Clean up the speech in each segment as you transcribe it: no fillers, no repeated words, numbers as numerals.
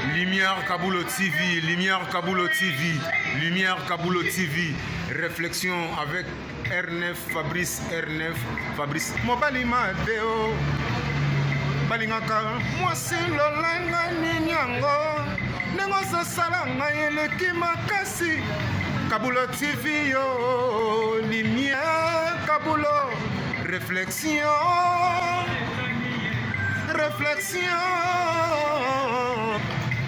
Lumière Kabulo TV, Lumière Kabulo TV, Lumière Kabulo TV, réflexion avec R9 Fabrice R9 Fabrice mobali mabe o balingaka mwasi lolanga nini yango ndenge ozosala ngai eleki makasi Kabulo TV yo Lumière Kabulo réflexion réflexion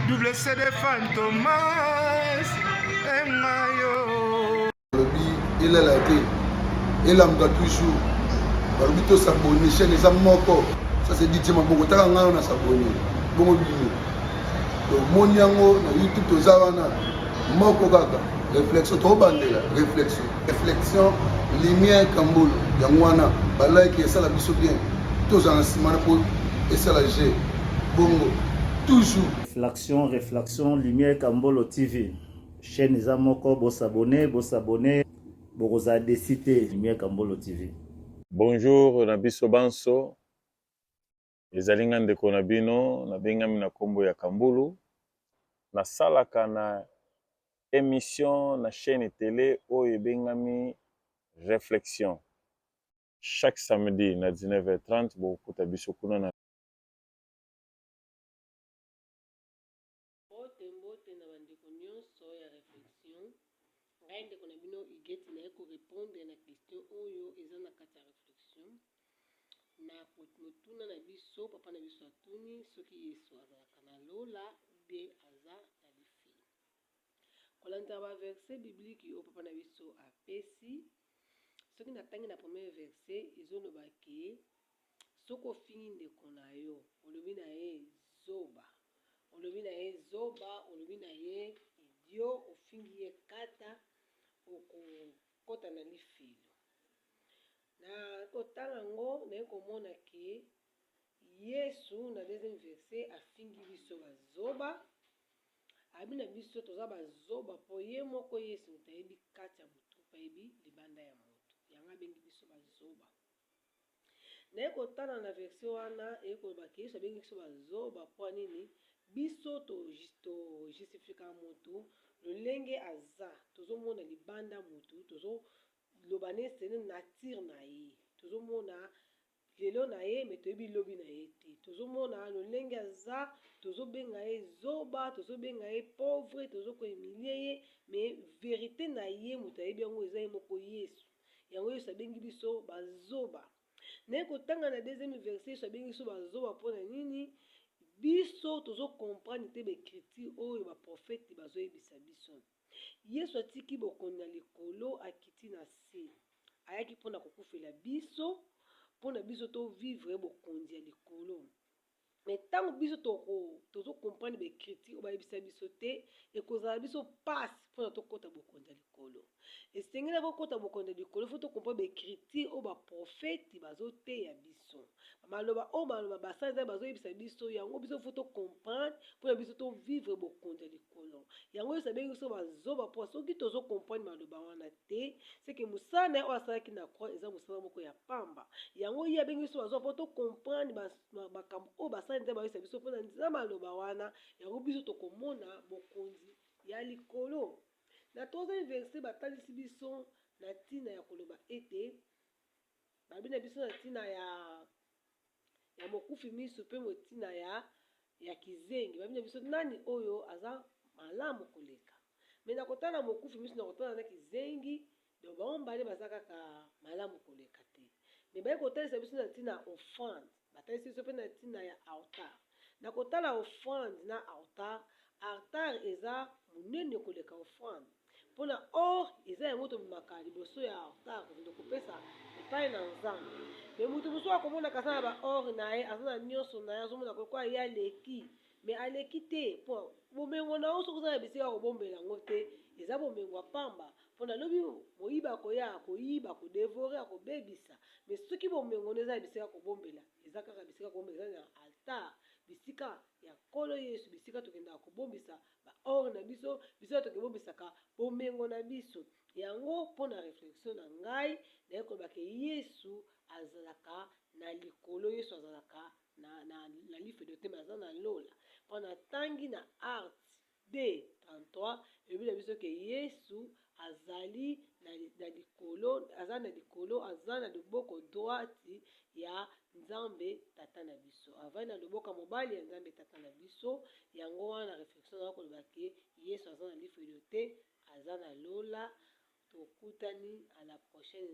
double CD Fantomas engayo Balobi elala te, elamuka toujours. Balobi to s'abonner, chaîne eza moko. Ça c'est DJ Maboko, taka ngai na s'abonner. Bongo bino. Tomoni yango na YouTube toza wana moko kaka. Réflexion tobandela, réflexion. Réflexion lumière Kambolo. Yango wana ba like esala biso bien. Tozala na nsima na po esala G. Bongo toujours. Réflexion, réflexion, Lumière Kambolo TV. Chaîne eza moko, bo s'abonner, bo s'abonner, bokozala déçu te. Lumière Kambolo TV. Bonjour na biso banso, ezali nga ndeko na bino, nabengami na kombo ya Kambulu. Nasalaka na emission na chaîne tele oyo ebengami Reflexion. Chaque samedi na 19h30 bokokuta biso kuna na. Mbote mbote na ba ndeko nionso ya reflexion, ngai ndeko na bino Huguette naye ko repondre na question oyo eza na kati ya reflexion na motuna na biso papa na biso atuni soki Yesu azalaka na lola ou bien aza na lifelo. Kolanda ba verset biblique oyo papa na biso apesi, soki natangi na premier verset ezoloba ke soki ofingi ndeko na yo olobi na ye zoba Olobi na ye zoba, olobi na ye idiot, ofingi ye kata, okokota na lifelo. Na kotanga yango naye komona ke Yesu na deuxième verset afingi biso bazoba, abi na biso toza bazoba po ye moko Yesu moto ayebi kati ya motu pe ayebi libanda ya motu, yango abengi biso bazoba. Naye kotala na verset wana eye koloba ke Yesu abengi biso bazoba mpo nini? Biso to to justifiaka mutu lolenge aza, tozomona libanda mutu, tozo loba ne selon nature na ye, tozomona lelo na ye mais toyebi lobi na ye te, tozomona lolenge aza, tozobenga ye zoba, tozobenga ye pauvre, tozo ko humilier ye mais verite na ye mutu ayebi yango eza ye moko Yesu. Yango Yesu abengi biso bazoba. Naye kotanga na deuxième verset, Yesu abengi biso bazoba mpo na nini? Biso tozo comprendre te ba ecriture oyo ba prophète bazoyebisa biso. Yesu atiki bokonzi na likolo akiti na se. Ayaki mpo na kokufela biso, mpo na biso to vivre bokonzi ya likolo. Mais tango biso toko tozo comprendre ba ecriture oyo bayebisa biso te, ekozala biso pasi pona tokota bokonzi ya likolo. Esengeli kokota bokonzi ya likolo, faut to comprendre ba ecriture oyo ba prophète bazoteya biso. Maloba oyo maloba basali Nzambe bazoyebisa biso, yango biso faut to comprendre pona biso to vivre bokonzi ya likolo. Yango Yesu abengi biso bazoba po soki tozo comprendre maloba wana te, c'est que mosala na ye oyo asalaki na croix eza mosala moko ya pamba. Yango ye abengi biso bazoba po to comprendre ba makambo oyo basali Nzambe ayebisa biso mpo na nzela maloba wana, yango biso tokomona bokonzi ya likolo. Na troisième verset batalisi biso na ntina ya koloba ete balobi na biso na ntina ya ya mokufi miso mpe motina ya ya kizengi, balobi na biso nani oyo aza malamu koleka. Me na kotala mokufi miso na kotala na kizengi, donc bango mibale baza kaka malamu koleka te. Mais baye kotalisa biso na ntina ya offrande, batalisi biso mpe na ntina ya altar. Na kotala offrande na altar, altar eza monene koleka offrande. Mpo na or eza yango tobimaka liboso ya altar kokende kopesa epai na Nzambe. Mais moto mosusu akomonaka aza na ba or na ye, aza na nyonso na ye, azomona lokola ye aleki. Mais aleki te po bomengo na yo soki oza na bisika ya kobombela yango te, eza bomengo ya pamba. Po na lobi moyibi akoya akoyiba, ako devorer, akobebisa. Mais soki bomengo no eza na bisika ya kobombela, eza kaka bisika ya kobombela eza na altar, bisika ya Nkolo Yesu, bisika tokendaka kobombisa ba or na biso, bisika tokebombisaka bomengo na biso. Yango po na reflexion na ngai, naye koloba ke Yesu azalaka na likolo, Yesu azalaka na, na, na lifelo te, mais aza na lola. Mpo natangi na Art. 2:33, elobi na biso ke Yesu azali na, na likolo, aza na likolo, aza na loboko droite ya Nzambe Tata na biso, avandi na loboko ya mobali ya Nzambe Tata na biso. Yango wana na reflexion na koloba ke Yesu aza na lifelo te, aza na lola. Tokutani à la prochaine.